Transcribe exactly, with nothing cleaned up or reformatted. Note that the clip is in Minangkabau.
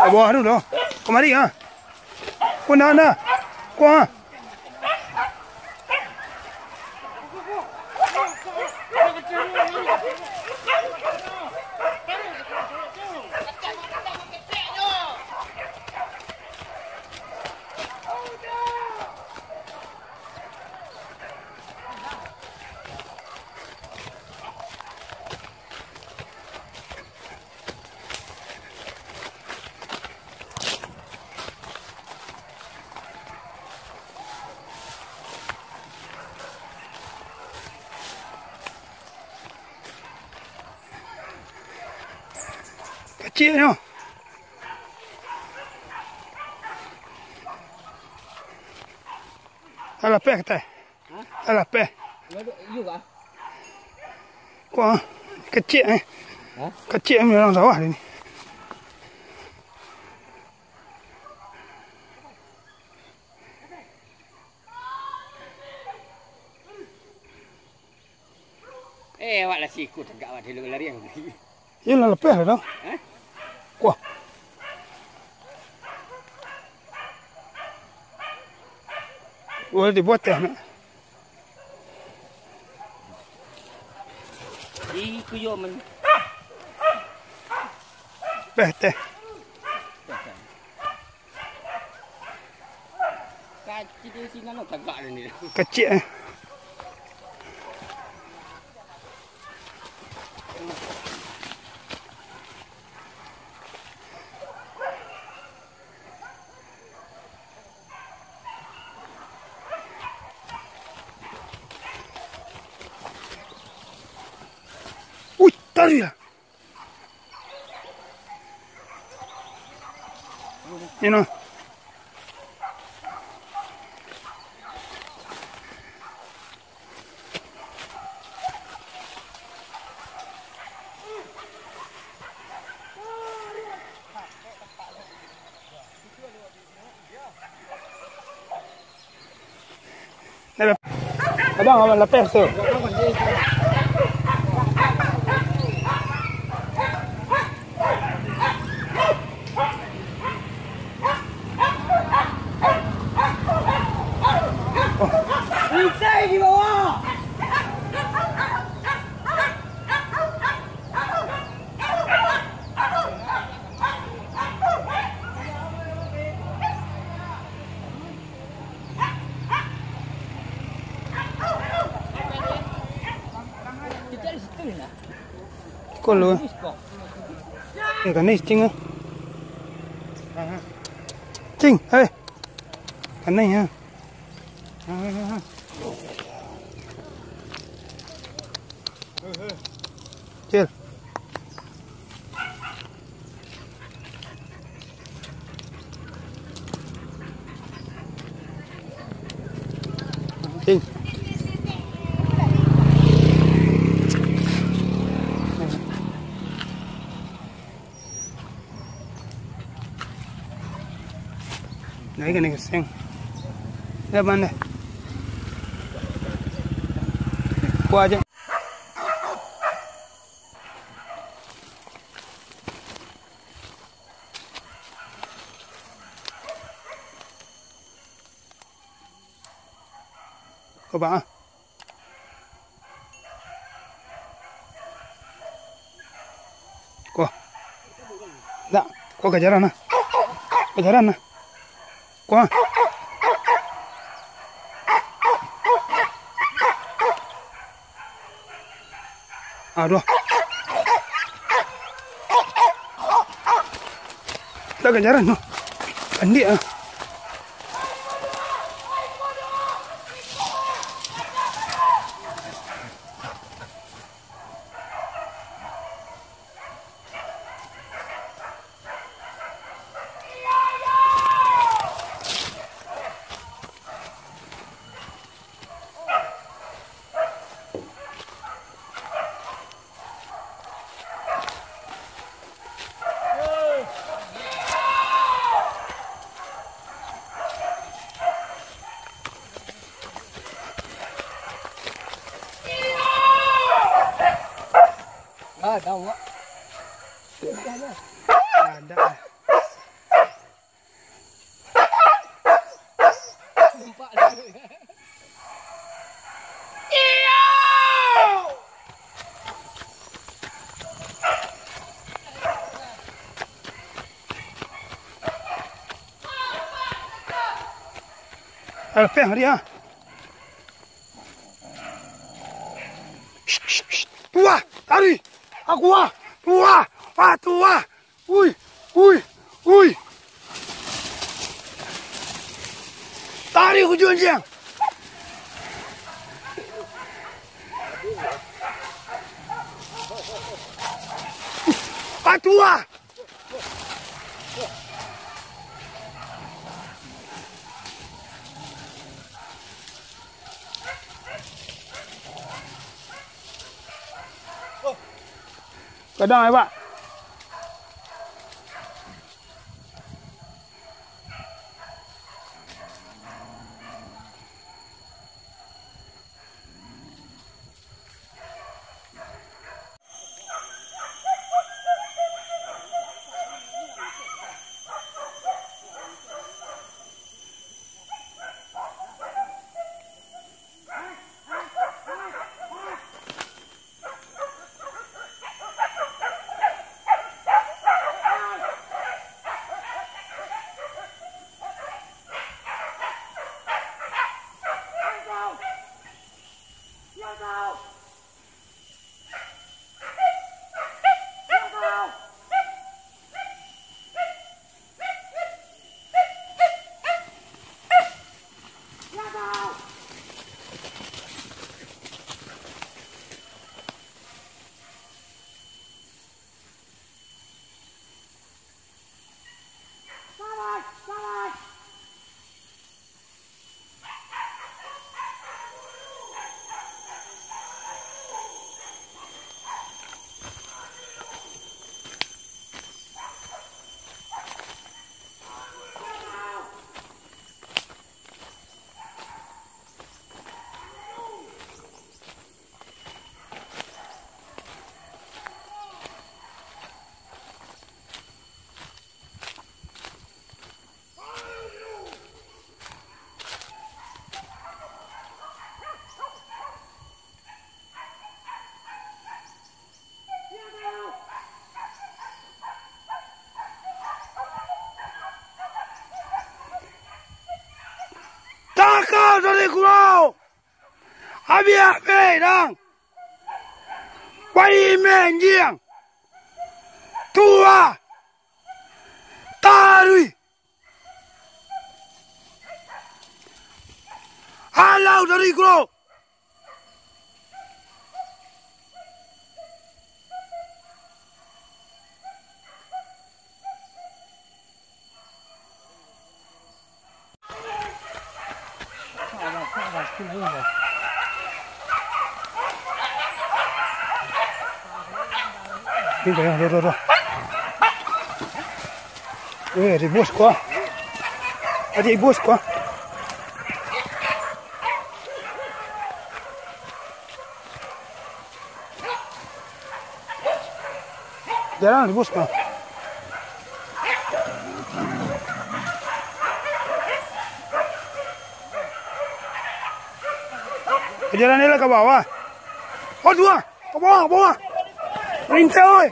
Ka bawah tu doh. Kamari ah. Ko na, na. Ko ah. Keciknyo. Alah peh katai. Hah? Alah peh. Iyo kah? Wah, kecik eh. Hah? Kecik eh, orang sawah ni. Eh, awak lah siku tagak awak dulu lari yang. Iyo lah lapeh lah dah. Hah? Wah. Wah, dibuat teh nak. Iku yo men. Beh teh. Kacik di sinan lo tagak ni. Kecik eh. Ui, taruih lah. Ino. Abang, abang lapeh tu. Usai di bawah. Ko lu. Eh, kanai cing ah. Cing, eh. Kanai ah. Cil. Cing. Dari kena geseng. Dah mana? Kuah aja. Ko ba ah. Ko. Ndak, ko gajaran ah. Gajaran ah. Ko ah. Aduh. Dah gajaran tu. Kandik ah. Ah, dah, Wak. Ada. Ayo, peng dia. Shh, shh, shh. Tuah, tarik. Aku ah. Tuah. Ah, tuah. Ui, ui, ui. Tarik ujung anjiang. Ah, tuah. Gadang, eh, Pak. Tangkap dari gurau! Abiak bedang! Pai menjiang! Tuah! Taruih! Alau dari gurau! Ini dah, dah, dah, dah. Eh, ribus ko. Adi ribus ko. Jarang ribus ko. Jalan ni lah ka bawah. Oh, dua. Ka bawah, ka bawah. Rincau, oi.